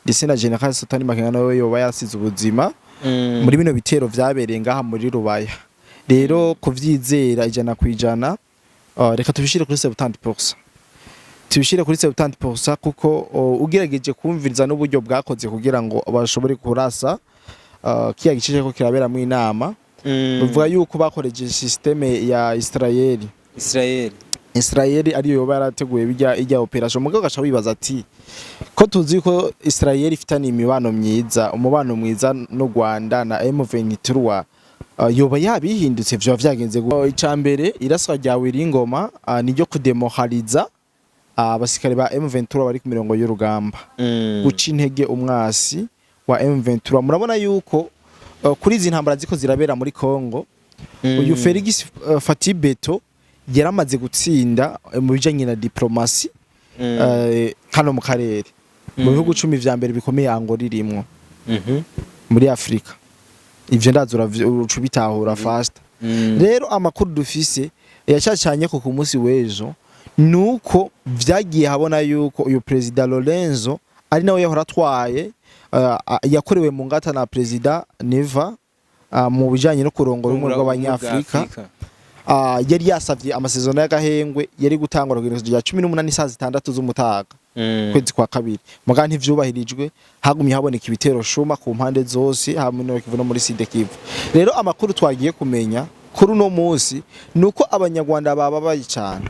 ndetse na General Sultani Makenga nawe yoba yasize ubuzima muri bino bitero vyabereye ngaha muri Rubaya. Rero kuvyizera 100%, reka tubishire kuri 70%, tubishire kuri 70%, kuko ugerageje kumviriza n'uburyo bwakoze kugira ngo bashobore kurasa kiya gice ko kiraberamwo inama, bivuga yuko bakoreje système ya Israeli. Israel. Israeli ariyo yoba yarateguye bijya ijya opération. Mugabo gaca wibaza ati ko tuzi ko Israel ifitanye imibano myiza, umubano mwiza n'u Rwanda na M23, yoba yabihindutse? Vyoba vyagenze? Ica mbere, iraswa rya Willy Ngoma niryo kudemoraliza abasikare ba M23 bari ku mirongo y'urugamba, guca intege umwasi wa M23. Murabona yuko kuri izi ntambara ziko zirabera muri Congo, uyu Felix Fatih Beto yaramaze gutsinda mu bijanye na diplomasi hano mu karere, mu bihugu 10 vya mbere bikomeye Angola irimwo muri Afrika. Ivyo ndazi uca ubitahura fast. Rero amakuru dufise yacacanye ko ku munsi w'ejo nuko vyagiye habona yuko uyu perezida Lorenzo ari nawe yahora atwaye, yakorewe mu ngata na perezida Neva mu bijanye no kurongora ubumwe bw'Abanyafrika. Yari yasavye amasezerano y'agahengwe yari gutangwa ku rya 18 saa 6 z'umutaga, kwezi kwa kabiri, muga ntivyubahirijwe. Hagumye haboneka ibitero shuma ku mpande zose, haba muri Nord Kivu no muri Sud Kivu. Rero amakuru twagiye kumenya kuri uno munsi nuko Abanyarwanda bababaye cyane,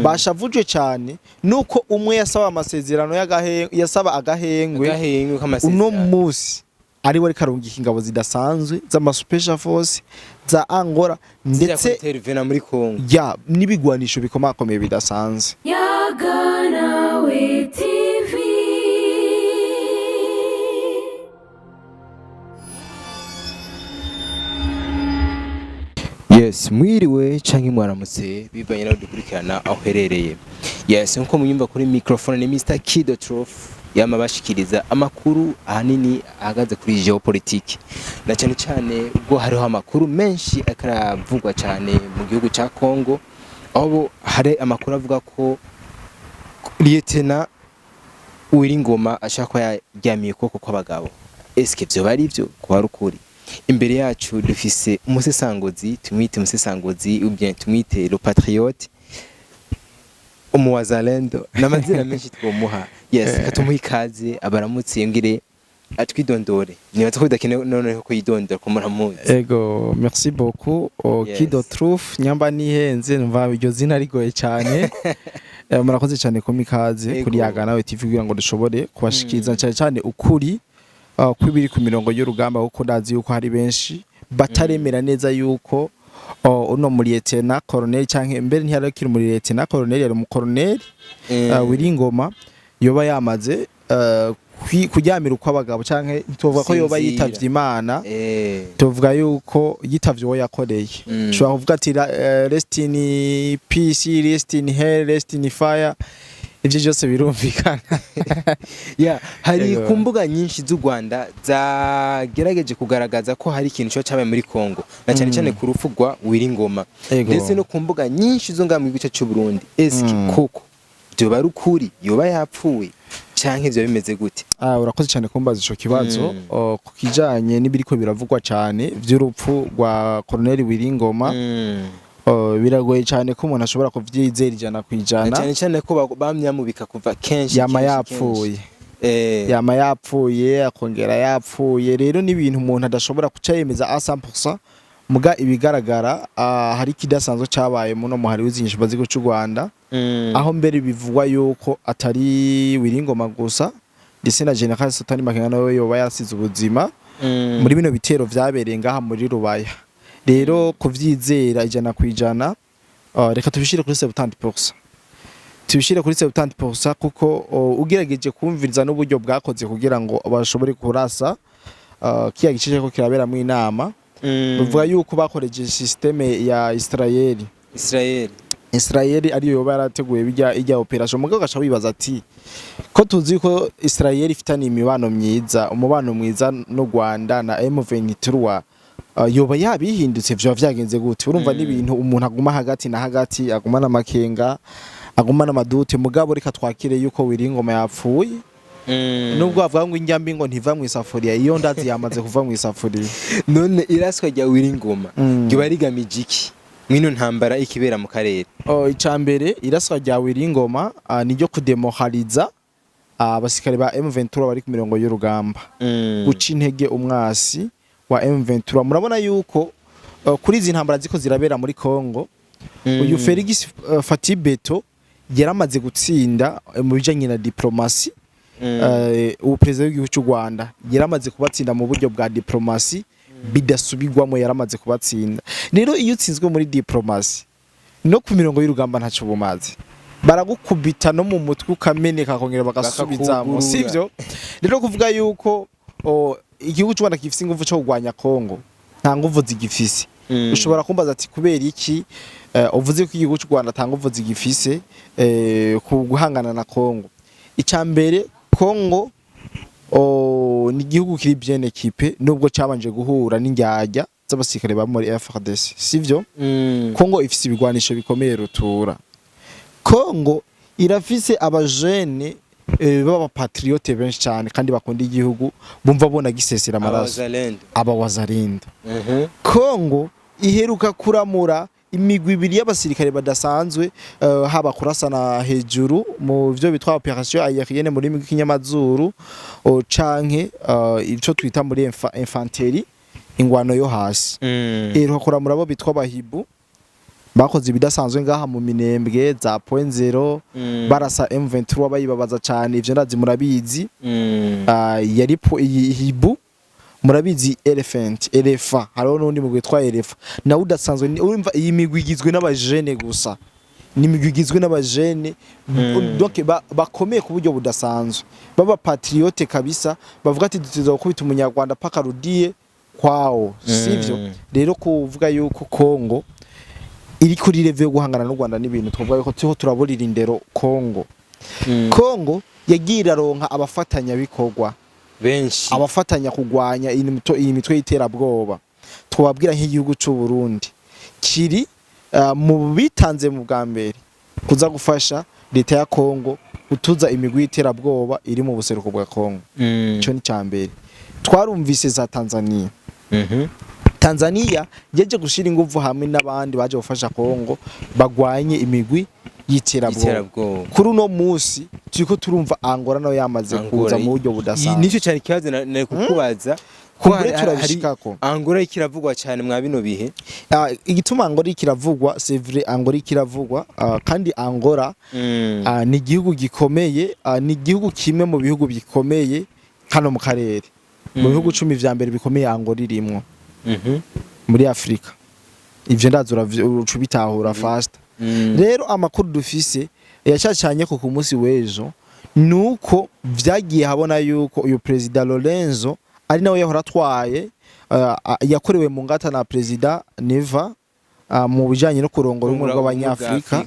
bashavujwe cyane nuko umwe yasaba amasezerano y'agahengwe, yasaba agahengwe, agahengwe uno k'amasezerano munsi ari we ariko arungika ingabo zidasanzwe z'ama special force za Angola ndetse intervena muri Congo ya n'ibigwanisho bikomakomeye bidasanzwe. Yaga Nawe TV. Yes, mwiriwe canke mwaramutse bivanye naho dukurikirana aho uherereye. Yes, nkuko munyumva kuri microphone ni Mr Kido Trof, yama bashikiriza amakuru ahanini ahagaze kuri geopolitique, na cyane cyane ubwo hariho amakuru menshi akaravugwa cyane mu gihugu ca Congo, aho hari amakuru avuga ko Lieutenant Uwiringoma ashaka ko yaryamiye ukuboko kw'abagabo. Eske vyoba ari vyo kuba ari ukuri? Imbere yacu dufise umusesanguzi, tumwite umusesanguzi ou bien tumwite le patriote, umuwazalendo n'amazina menshi twomuha. Yes, katumuha ikaze, abaramutse, yongere atwidondore. Nibaza ko bidakenewe noneho ko yidondora ko muramuzi. Ego, merci beaucoup. O, Kido Truth, nyamba nihenze numva iryo zina rigoye cyane. Murakoze cyane kumpa ikaze kuri Yaga Nawe TV kugira ngo dushobore kubashikiriza cyane cyane ukuri kw'ibiri ku mirongo y'urugamba, kuko ndazi yuko hari benshi bataremera neza yuko uno muri lieutenant colonel, canke mbere ntiyari akiri muri lieutenant colonel, yari mu colonel Willy Ngoma, yoba yamaze kuryamira ukw'abagabo, canke tuvuga ko yoba Sinzira. yitavye Imana. Tuvuga yuko yitavye uwo yakoreye. Ushobora kuvuga ati rest in peace, rest in hell, rest in fire, ivyo byose birumvikana. Yeah, hari Yego. ku mbuga nyinshi z'u Rwanda zagerageje kugaragaza ko hari ikintu cyo cyabaye muri Congo, na cyane cyane ku rupfu rwa Wiringoma, ndetse no ku mbuga nyinshi zo ngaha mu gice cy'u Burundi. Eske koko byoba ari ukuri, yoba yapfuye, canke vyoba bimeze gute? Ah, urakoze cyane kumbaza ico kibazo. Ku kijanye n'ibiriko biravugwa cyane vy'urupfu rwa Colonel Willy Ngoma, biragoye cyane ko umuntu ashobora kuvyizera ijana Na kwijana. cyane cyane ko bamyamubika kuva kenshi Yama kenshi, yapfuye. kenshi. Yama yapfuye, akongera yapfuye. Rero n'ibintu umuntu adashobora kuca yemeza a 100%. Muga ibigaragara, hari ikidasanzwe cabaye muno muhari w'izinyishamba z'igihugu c'u Rwanda, aho mbere bivugwa yuko atari Willy Ngoma gusa, ndetse na General Sultani Makenga nawe yoba yasize ubuzima muri bino bitero vyabereye ngaha muri Rubaya. Rero kuvyizera 100%, reka tubishire kuri 70%, tubishire kuri 70%, kuko ugerageje kumviriza n'uburyo bwakoze kugira ngo bashobore kurasa kiya gice ko kiraberamwo inama, bivuga yuko bakoreje système ya Israeli. Israel. Israel ariyo yoba yarateguye bijya ijya opération. Mugabo gaca wibaza ati ko tuzi ko Israel ifitanye imibano myiza, umubano mwiza n'u Rwanda na M23, yoba yabihindutse? Vyoba vyagenze gute? Urumva n'ibintu umuntu aguma hagati na hagati, aguma n'amakenga, aguma n'amadute. Mugabo reka twakire yuko Willy Ngoma yapfuye. Nubwo bavuga ngo indya mbi ngo ntiva mu isafuriya, iyo ndazi yamaze kuva mu isafuriya. None iraswa rya Willy Ngoma ryoba rigamije iki mwino ntambara ikibera mu karere? Oh, icambere, iraswa rya Willy Ngoma niryo kudemoraliza abasirikare ba M23 bari ku mirongo y'urugamba, guca intege umwasi wa M23. Murabona yuko kuri izi ntambara ziko zirabera muri Congo, uyu Felix Fatih Beto yaramaze gutsinda mu bijanye na diplomasi. Ubu perezida w'igihugu cy'u Rwanda yaramaze kubatsinda mu buryo bwa diplomasi, bidasubirwamo, yaramaze kubatsinda. Rero iyo utsinzwe muri diplomasi, no ku mirongo y'urugamba ntaco bumaze, baragukubita no mu mutwe ukameneka, akongera bagasubizamo. Bakakugurura. Sivyo? Rero kuvuga yuko igihugu cy'u Rwanda gifise inguvu cyo kurwanya Congo, nta nguvu zigifise. Ushobora kumbaza ati kubera iki uvuze ko igihugu cy'u Rwanda ata nguvu zigifise ku guhangana na Congo? Icya mbere, Congo ni igihugu kiri bien équipé, nubwo cabanje guhura n'indyarya z'abasirikare ba muri FARDC, sivyo? Congo ifise ibigwanisho bikomeye rutura. Congo irafise abajene b'abapatriote benshi cyane kandi bakunda igihugu, bumva bona gisesera amaraso. Abawazalendo. Abawazalendo. Congo iheruka kuramura imigwi ibiri y'abasirikare badasanzwe, haba kurasana hejuru mu byo bitwa opération aérienne muri rurimi rw'ikinyamazuru, canke ico twita muri infanterie, ingwano yo hasi. Iheruka kuramura abo bitwa abahibu, bakoze ibidasanzwe ngaha mu Minembwe za Point Zero, barasa M23 bayibabaza cyane. Ivyo ndazi murabizi. Yari iyi hibu murabizi, elephant, elefa, hariho n'undi mugwi witwa elefa nawe udasanzwe. Urumva iyi migwi igizwe n'abajene gusa, ni imigwi igizwe n'abajene, donc bakomeye ku buryo budasanzwe, baba patriote kabisa, bavuga ati dutiza gukubita umunyarwanda paka rudiye kwawo, sivyo? Rero kuvuga yuko Congo iri kuri level yo guhangana n'u Rwanda n'ibintu twavuga yuko turiho turaburira indero Congo. Congo yagiye iraronka abafatanyabikorwa benshi, abafatanya kugwanya iyi mitwe y'iterabwoba. Twababwira nk'igihugu c'u Burundi kiri mu bitanze mu bwa mbere kuza gufasha leta ya Congo gutuza imigwi y'iterabwoba iri mu buseruko bwa Congo. Ico ni ca mbere. Twarumvise za Tanzania. Tanzania yaje gushira inguvu hamwe n'abandi baje gufasha Congo bagwanye imigwi y'iterabwoba. Iterabwoba. Kuri uno musi turiko turumva Angola nayo yamaze kuza mu buryo budasanzwe. Nicyo cyari ikibazo nari kukubaza ko Kumbure turabishikako. Angola ikiravugwa cyane mwa bino bihe. Igituma Angola kiravugwa, c'est vrai, Angola kiravugwa, kandi Angola ni igihugu gikomeye, ni igihugu kimwe mu bihugu bikomeye hano mu karere. Mu bihugu 10 vya mbere bikomeye Angola irimwo muri Afrika. Ivyo ndazi uca ubitahura fast. Rero amakuru dufise yacacanye ko ku munsi w'ejo nuko vyagiye habona yuko uyu perezida Lorenzo ari nawe yahora atwaye, yakorewe mu ngata na perezida Neva mu bijanye no kurongora ubumwe bw'abanyafrika.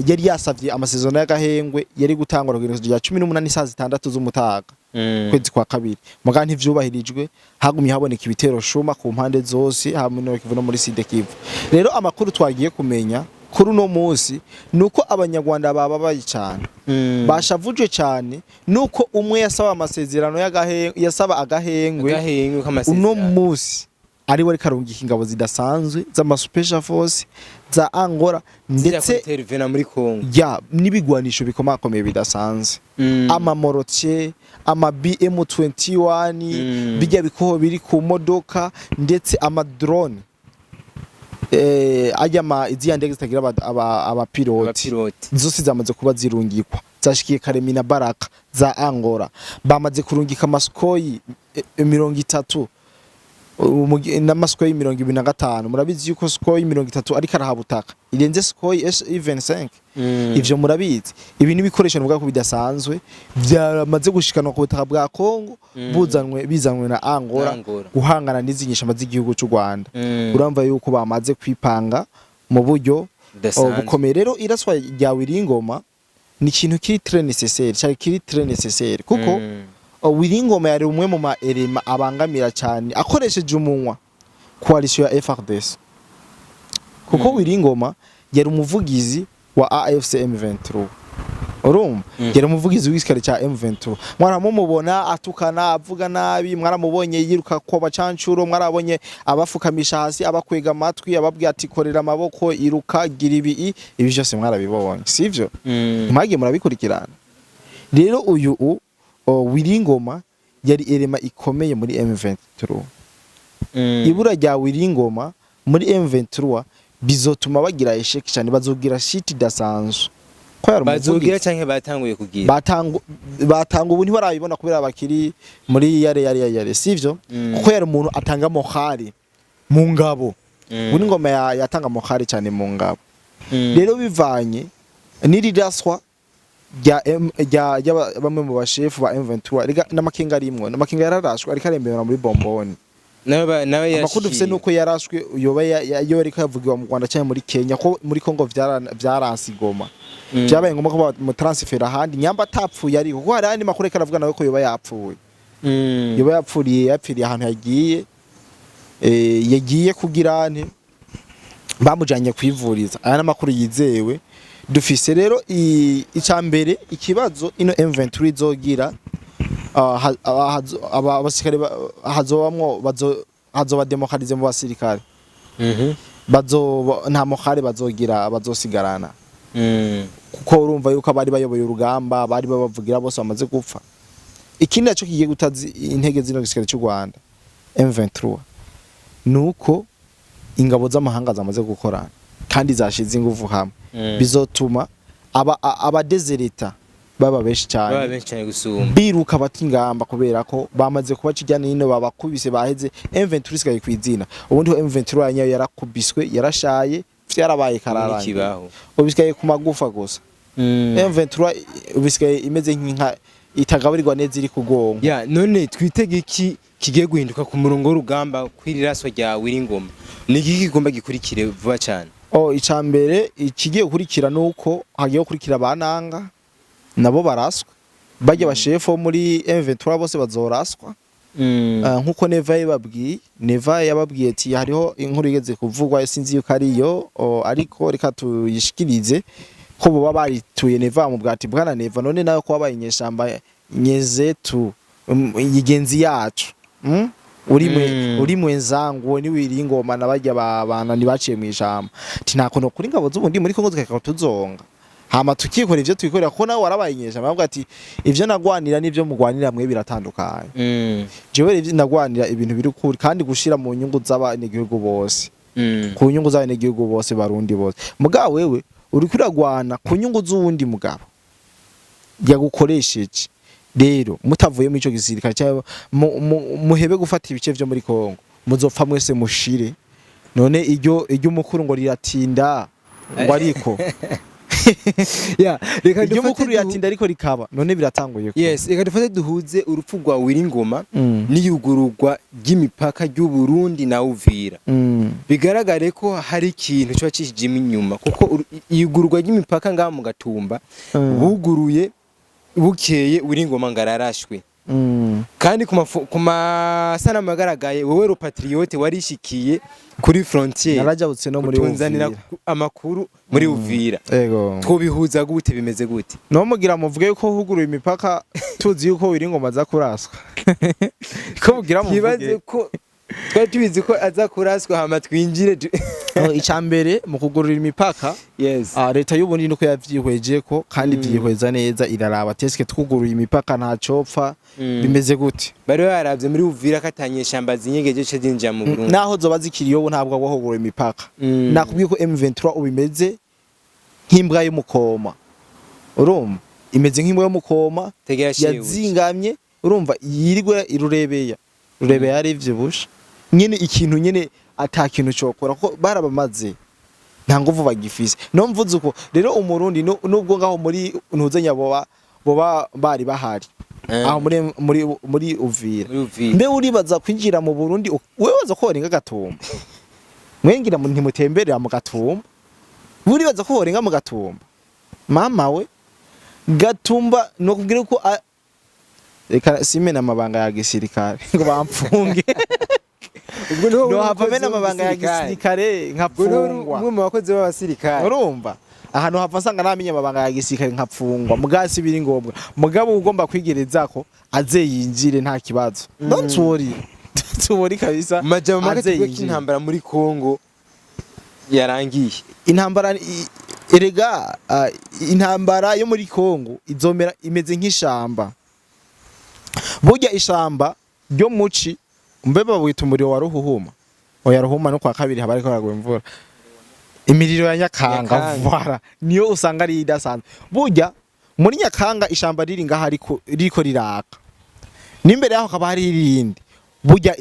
Yari yasavye amasezerano y'agahengwe yari gutangura ku igenekerezo rya 18 isaha 6 z'umutaga, kwezi kwa kabiri, muga ntivyubahirijwe, hagumye haboneka ibitero shuma ku mpande zose, hamwe no Kivu no muri Sud Kivu. Rero amakuru twagiye kumenya kuri uno munsi nuko abanyarwanda bababaye cyane, bashavujwe cyane nuko umwe yasaba amasezerano y'agahengwe, yasaba agahengwe, agahengwe uno k'amasezerano munsi ari we ariko arungika ingabo zidasanzwe z'ama special force za Angola ndetse intervena muri Congo ya n'ibigwanisho bikomakomeye bidasanzwe, ama mortier, ama BM21, bijya bikoho biri ku modoka, ndetse ama drone, ajya ma iziya ndege zitagira abapiloti. Abapiloti. Zose zamaze kuba zirungikwa, zashikiye Karemi na Baraka za Angola. Bamaze kurungika ama Sukhoi 30 n'ama Sukhoi 25. Murabizi yuko Sukhoi 30 ariko arahabutaka irenze Sukhoi S25. Ivyo murabizi. Ibi ni ibikoresho nuvuga ko bidasanzwe byamaze gushikanwa ku butaka bwa Kongo, buzanwe bizanwe na Angola, Angola. guhangana n'izi nyeshamba z'igihugu cy'u Rwanda. Urumva yuko bamaze kwipanga mu buryo Budasanzwe. Bukomeye. Rero iraswa rya Willy Ngoma ni ikintu kiri très nécessaire, cyari kiri très nécessaire, kuko Willy Ngoma yari umwe mu ma éléments abangamira cyane akoresheje umunwa coalition ya FARDC, kuko Willy Ngoma yari umuvugizi wa AFC M23. Urumva, yari umuvugizi w'igisirikare ca M23. Mwaramumubona atukana, avuga nabi, mwaramubonye yiruka ko bacancuro, mwarabonye abafukamisha hasi, abakwega amatwi, ababwira ati korera amaboko, iruka, gira ibi, ibi vyose mwarabibonye, sivyo? Mwagiye murabikurikirana. Rero uyu Willy Ngoma yari élément ikomeye muri M23. Ibura rya Willy Ngoma muri M23 bizotuma bagira échec cyane, bazogira shit idasanzwe ko yari Bazogira umuvugizi. canke batanguye kugira? Batanga ubu ntibarabibona kubera bakiri muri yare yare yare, sivyo? Kuko yari umuntu atanga morale mu ngabo. Willy Ngoma yatanga morale cyane mu ngabo. Rero bivanye n'iriraswa rya rya bamwe mu bashefu ba M23, rega n'amakenga arimwo, n'amakenga yararashwe, ariko arembera muri bomboni. Nawe Amakuru dufise yashikiye. nuko yarashwe, yoba yoba ariko yavugirwa mu Rwanda cyangwa muri Kenya, ko muri Congo vyaranse igoma. Vyabaye ngombwa ko bamutransfera ahandi, nyamba atapfuye, ariko kuko hari andi makuru ariko aravuga nawe ko yoba yapfuye. Yoba yapfiriye ahantu yagiye, yagiye kugira nte, bamujanye kwivuriza. Aya n'amakuru yizewe dufise. Rero ica mbere, ikibazo ino M23 izogira, abasirikare hazobamwo hazoba démoralisé mu basirikare. Bazoba nta morale bazogira, bazosigarana, kuko urumva yuko abari bayoboye urugamba, bari babavugira bose bamaze gupfa. Ikindi naco kigiye gutaza intege zino gisirikare cy'u Rwanda M23 nuko ingabo z'amahanga zamaze gukorana kandi zashize ingufu hamwe. Bizotuma abadezerita baba benshi Baba cyane, benshi cyane gusumba. Biruka bata ingamba kubera ko bamaze kubaca ijya nino, babakubise baheze. M23 isigaye kwizina. Ubundi ho M23 yanyayo yarakubiswe, yarashaye, vyarabaye kararangiye. N'ikibaho. Ubu isigaye ku magufa gusa. M23 ubu isigaye imeze nk'inka itagaburirwa neza, iri kugonga. Ya, none twitege iki kigiye guhinduka ku murongo w'urugamba kw'iriraswa rya Willy Ngoma? Ni iki kigomba gikurikire vuba cyane? Oh, ica mbere ikigiye gukurikira nuko hagiye gukurikira bananga nabo baraswa, bajya bashefu bo muri M23 bose bazoraswa. Nkuko Neva yababwiye, Neva yababwiye ati hariho inkuru igeze kuvugwa, sinzi yuko ariyo, ariko reka tuyishikirize ko boba barituye Neva mu bwati bwana Neva, none nawe ko wabaye inyeshamba nyezetu, igenzi yacu, Uri mwe uri mwenzangu ni Willy Ngoma nabajya babana ntibaciye mu ijambo ati nta kuntu kuri ingabo z'ubundi muri Kongo zikaka tuzonga, hama tukikora ivyo twikorera, ko nawe warabaye inyeshamba. Bavuga ati ivyo nagwanira n'ivyo mugwanira mwe biratandukanye. Jewe rero nagwanira ibintu biri kuri kandi gushira mu nyungu z'abanyagihugu bose, ku nyungu z'abanyagihugu bose, barundi bose. Mugabo wewe uriko uragwana ku nyungu z'uwundi mugabo yagukoresheje. Rero mutavuye muri ico gisirikare cyangwa muhebe gufata ibice vyo muri Kongo, muzopfa mwese mushire. None iryo umukuru ngo riratinda ngo ariko Ya, reka iryo dufate mukuru riratinda ariko rikaba, none biratanguye ko. Yes, reka dufate duhuze urupfu rwa Willy Ngoma n'iyugururwa ry'imipaka ry'u Burundi na Uvira. Bigaragare ko hari ikintu kiba cishijemo inyuma, kuko iyugururwa ry'imipaka ngaha mu Gatumba buguruye bukeye Willy Ngoma ngararashwe. Kandi ku masanamu yagaragaye, wowe ro patriote warishikiye kuri frontière, Narajabutse no muri utunzanira Uvira. amakuru muri Uvira. Ego. Twobihuza gute? Bimeze gute? No mugira muvuge yuko huguruye imipaka tuzi yuko Willy Ngoma aza kuraswa, ko mugira Twibaze muvuge ko twari tubizi ko aza kuraswa hama twinjire Oh, ica mbere mu kugurura imipaka, leta y'ubundi nuko yavyihweje ko kandi vyihweza neza, iraraba teske twuguruye imipaka ntacopfa, bimeze gute? Bari baravye muri Uvira ko atanyeshamba zinyegeje ce zinjira mu Burundi. Naho zoba zikiriyo ubu ntabwo agwa imipaka. Nakubwiye ko M23 ubu imeze nk'imbwa y'umukoma, urumva, imeze nk'imbwa y'umukoma. Tegera shebuja. Yazingamye, urumva, yirirwa irurebeya rurebeya, yarivyibushe nyene, ikintu nyene ata kintu cokora ko barabamaze, nta nguvu bagifise. No mvuze uko rero umurundi nubwo ngaho muri ntuzenya boba bari bahari aho muri Uvira, Muri Uvira. Mbe uribaza kwinjira mu Burundi, wewe waza ko worenga Gatumba? Mwengira ntimutemberera mu Gatumba, uribaza ko worenga mu Gatumba? Mama we, Gatumba no kubwira ko reka simena amabanga ya gisirikare ngo bamfunge. Ubwo niho No hava mena amabanga ya gisirikare Ubwo niho nkafungwa. umwe mu bakozi b'abasirikare. Urumva, Ahantu hava nsanga namenye amabanga ya gisirikare nkapfungwa, mugabo si biri ngombwa. Mugabo ugomba kwigerezako aze yinjire, nta kibazo. Don't worry, don't worry kabisa. Majambo make, Aze tuvuge ko yinjire. intambara muri Kongo yarangiye? Intambara erega intambara yo muri Kongo izomera imeze nk'ishamba. Burya ishamba ryo muci mbe bawita umuriro wa ruhuhuma? Oya, ruhuma no kwa kabiri haba ariko haragwa imvura, imiriro ya Nyakanga. Nyakanga. Voilà, niyo usanga ari idasanzwe. Burya muri Nyakanga ishamba riri ngaha ariko ririko riraka, n'imbere yaho hakaba hari irindi. Burya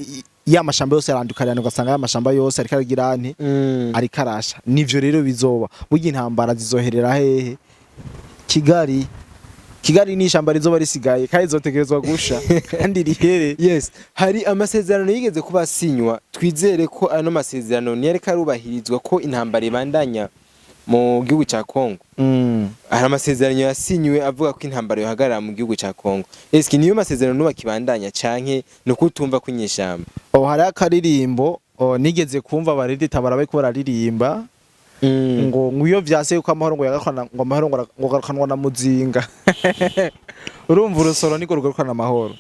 ya mashamba yose arandukarana, ugasanga ya mashamba yose ariko aragira nte? Ariko arasha. Nivyo rero bizoba. Burya intambara zizoherera hehe? Kigali. Kigali ni ishamba rizoba risigaye, kandi rizotegerezwa gusha kandi rihere. Yes, hari amasezerano yigeze kuba asinywa. Twizere ko ano masezerano ntiyariko arubahirizwa, ko intambara ibandanya mu gihugu ca Kongo. Hari amasezerano yasinywe avuga ko intambara yohagarara mu gihugu ca Kongo. Eske niyo masezerano nuba kibandanya, canke ni ukutumva kw'inyeshamba? Oh, hariho akaririmbo, oh, nigeze kumva bariritabara bariko bararirimba ngo iyo vyase yuko amahoro ngo yagarukana, ngo amahoro ngo garukanwa na muzinga. Urumva, urusoro niko rugarukana amahoro.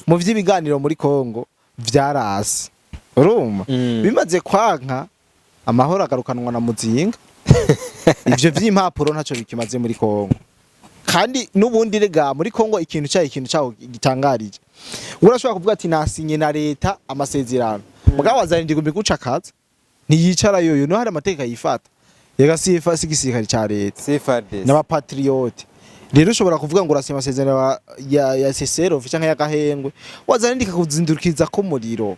Mu vy'ibiganiro muri Kongo vyarase, urumva, bimaze kwanka, amahoro agarukanwa na muzinga. Ivyo vy'impapuro ntaco bikimaze muri Kongo. Kandi n'ubundi rega muri Kongo ikintu cyaho gitangarije, urashobora kuvuga ati nasinye na leta amasezerano, mugabo wazarindira guca akaza ntiyicara yoyo. No hari amategeko yifata yega sifa si igisirikare ca leta CFRDC n'abapatriote. Rero ushobora kuvuga ngo urasinya amasezerano ya cessez-le-feu canke y'agahengwe, wazarindika kuzindukiza ko umuriro.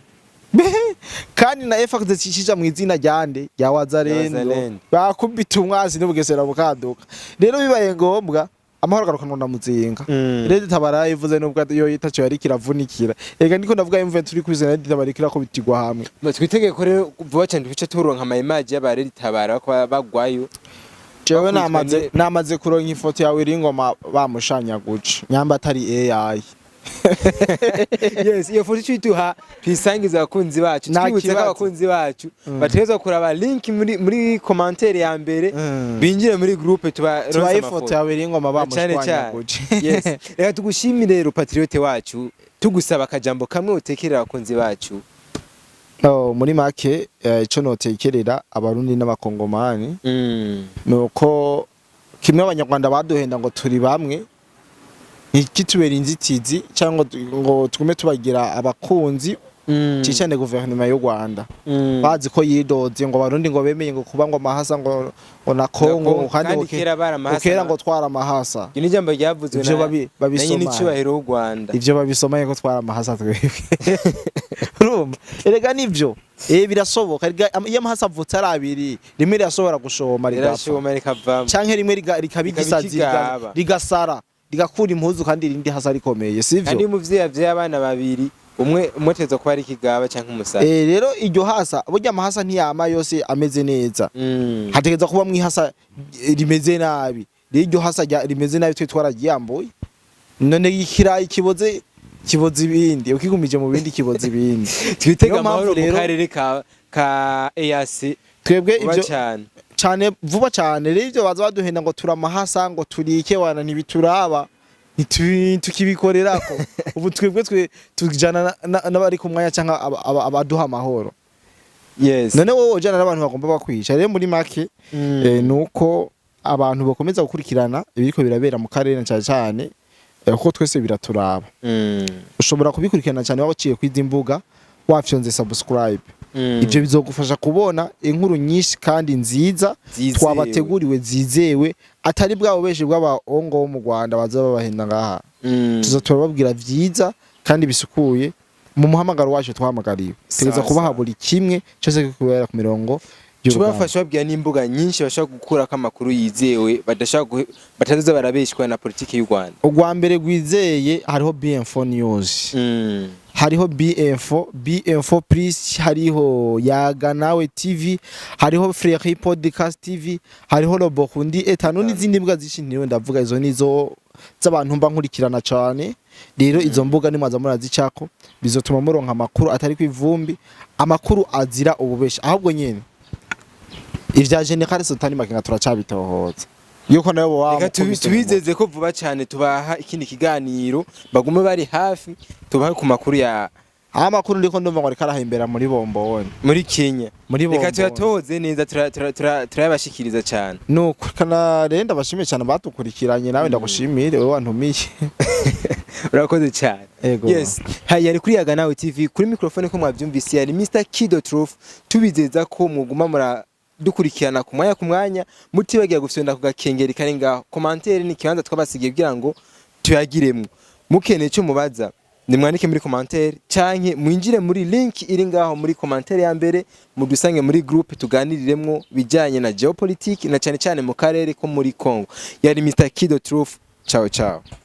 Kandi na FARDC cishisha mu izina ryande? Rya Wazalendo. Wazalendo. Bakubita umwasi n'ubugesera bukaduka. Rero bibaye ngombwa, amahoro agarukanwa na muzinga. Rero tabara ivuze nubwo yo itaco yari kiravunikira. Ega niko ndavuga, imve turi kwizana tabara kirakubitirwa hamwe. Twitege ko rero vuba cyane duce turonka ama image y'abareri tabara ko bagwayo. Jewe Bakubitwa namaze namaze kuronka ifoto yawe iri ngoma bamushanyaguje, nyamba atari AI. Yes, iyo foto ituha tuyisangiza abakunzi bacu. Nta Twibutse ko kibazo. abakunzi bacu bategerezwa kuraba link muri commentaire ya mbere, binjire muri groupe tuba Tubaye ifoto yawe iri ngoma cyane cyane. bamushwanyaguje. Yes, reka tugushimire rero, patriote wacu, tugusaba akajambo kamwe utekerera abakunzi bacu. Oh, muri make, ico notekerera Abarundi n'Abakongomani nuko kimwe Abanyarwanda baduhenda ngo turi bamwe, ntikitubera inzitizi cyangwa ngo tugume tubagira abakunzi. Cicane guverinoma y'u Rwanda, bazi ko yidoze ngo Abarundi ngo bemeye ngo kuba ngo amahasa ngo na Kongo ngo kandi kandi ngo kera bari amahasa. Kera ngo twara amahasa. Iryo ni ijambo ryavuzwe Ivyo na babisoma. na nyine icyubahiro w'u Rwanda. Ivyo babisoma ko twara amahasa twebwe. Urumva erega nivyo, birasoboka. Erega iyo amahasa avutse ari abiri, rimwe rirashobora gushoma rigapfa, rirashoma rikavamo, canke rimwe rikaba rikaba igisazi, ikigaba. Rigasara rigakura impuzu, kandi irindi hasa rikomeye, sivyo? Kandi iyo umuvyeyi avyaye abana babiri, umwe umwe ategerezwa kuba ari ikigaba canke umusara. Rero iryo hasa, burya amahasa ntiyama yose ameze neza. Hategereza kuba mwihasa rimeze nabi. Rero iryo hasa rimeze nabi twe twararyambuye. None ikirayi kiboze kiboza ibindi, ukigumije mu bindi kiboza ibindi. Twitege Niyo mpamvu amahoro mu rero karere ka EAC twebwe vuba ivyo cyane. Cane, vuba cane. Rero ivyo baza baduhenda ngo turamahasa ngo turike wana, ntibituraba, tukibikorerako. Ubu twebwe twe tujana n'abari ku mwanya canke abaduha amahoro. None wowe ujana n'abantu bagomba bakwica? Rero muri make, nuko abantu bakomeza gukurikirana ibiriko birabera mu karere na cane cane, kuko twese biraturaba. Ushobora kubikurikirana cyane waciye kwizi mbuga, wafyonze subscribe. Ivyo bizogufasha kubona inkuru nyinshi kandi nziza Zizewe. twabateguriwe, zizewe, atari bwabo benshi bw'abahongo bo mu Rwanda baza babahenda ngaha. Tuza turababwira vyiza kandi bisukuye mu muhamagaro wacu twahamagariwe. Tegeza Sawa, kubaha sawa. buri kimwe cyose kubera ku mirongo y'urugamba. Tubafasha babwira n'imbuga nyinshi bashobora gukurako amakuru yizewe, badashobora batazoza barabeshwa na politiki y'u Rwanda. Urwa mbere rwizeye hariho BM4 News, hariho BM4, BM4 Plus, hariho Yaga Nawe TV, hariho Frere Podcast TV, hariho Robohundi etanu n'izindi mbuga zishi ntiwe ndavuga. Izo nizo z'abantu mba nkurikirana cyane. Rero izo mbuga nimwaza murazicako, bizotuma muronka amakuru atari kwivumbi, amakuru azira ububeshi. Ahubwo nyene ivya General Sultani Makenga turacabitohoza. Yuko nayo boba Reka bamukubise mu mutwe. tubizeze ko vuba cyane tubaha ikindi kiganiro, bagume bari hafi, tubahe ku makuru ya Aho amakuru ndiko ndumva ngo ariko arahimbera muri bomboni. Muri Kenya. Muri Reka bomboni. tuyatoze neza, turayabashikiriza cyane. Nuko kana rero ndabashimiye cyane batukurikiranye, nawe ndagushimire wowe wantumiye. Urakoze cyane. Ego. Yes, hayi, yari kuri Yaga Nawe TV. Kuri microphone ko mwabyumvise yari Mr Kido Truth. Tubizeza ko muguma mura dukurikirana ku mwanya ku mwanya, mutibagira gufyonda ku gakengeri kari ngaho. Commentaire ni ikibanza twabasigiye kugira ngo tuyagiremwo. Mukeneye icyo mubaza, nimwandike muri commentaire canke mwinjire muri link iri ngaho muri commentaire ya mbere, mudusange muri groupe tuganiriremwo bijanye na géopolitique na cyane cyane mu karere ko muri Congo. Yari Mr Kido Truth. Ciao ciao.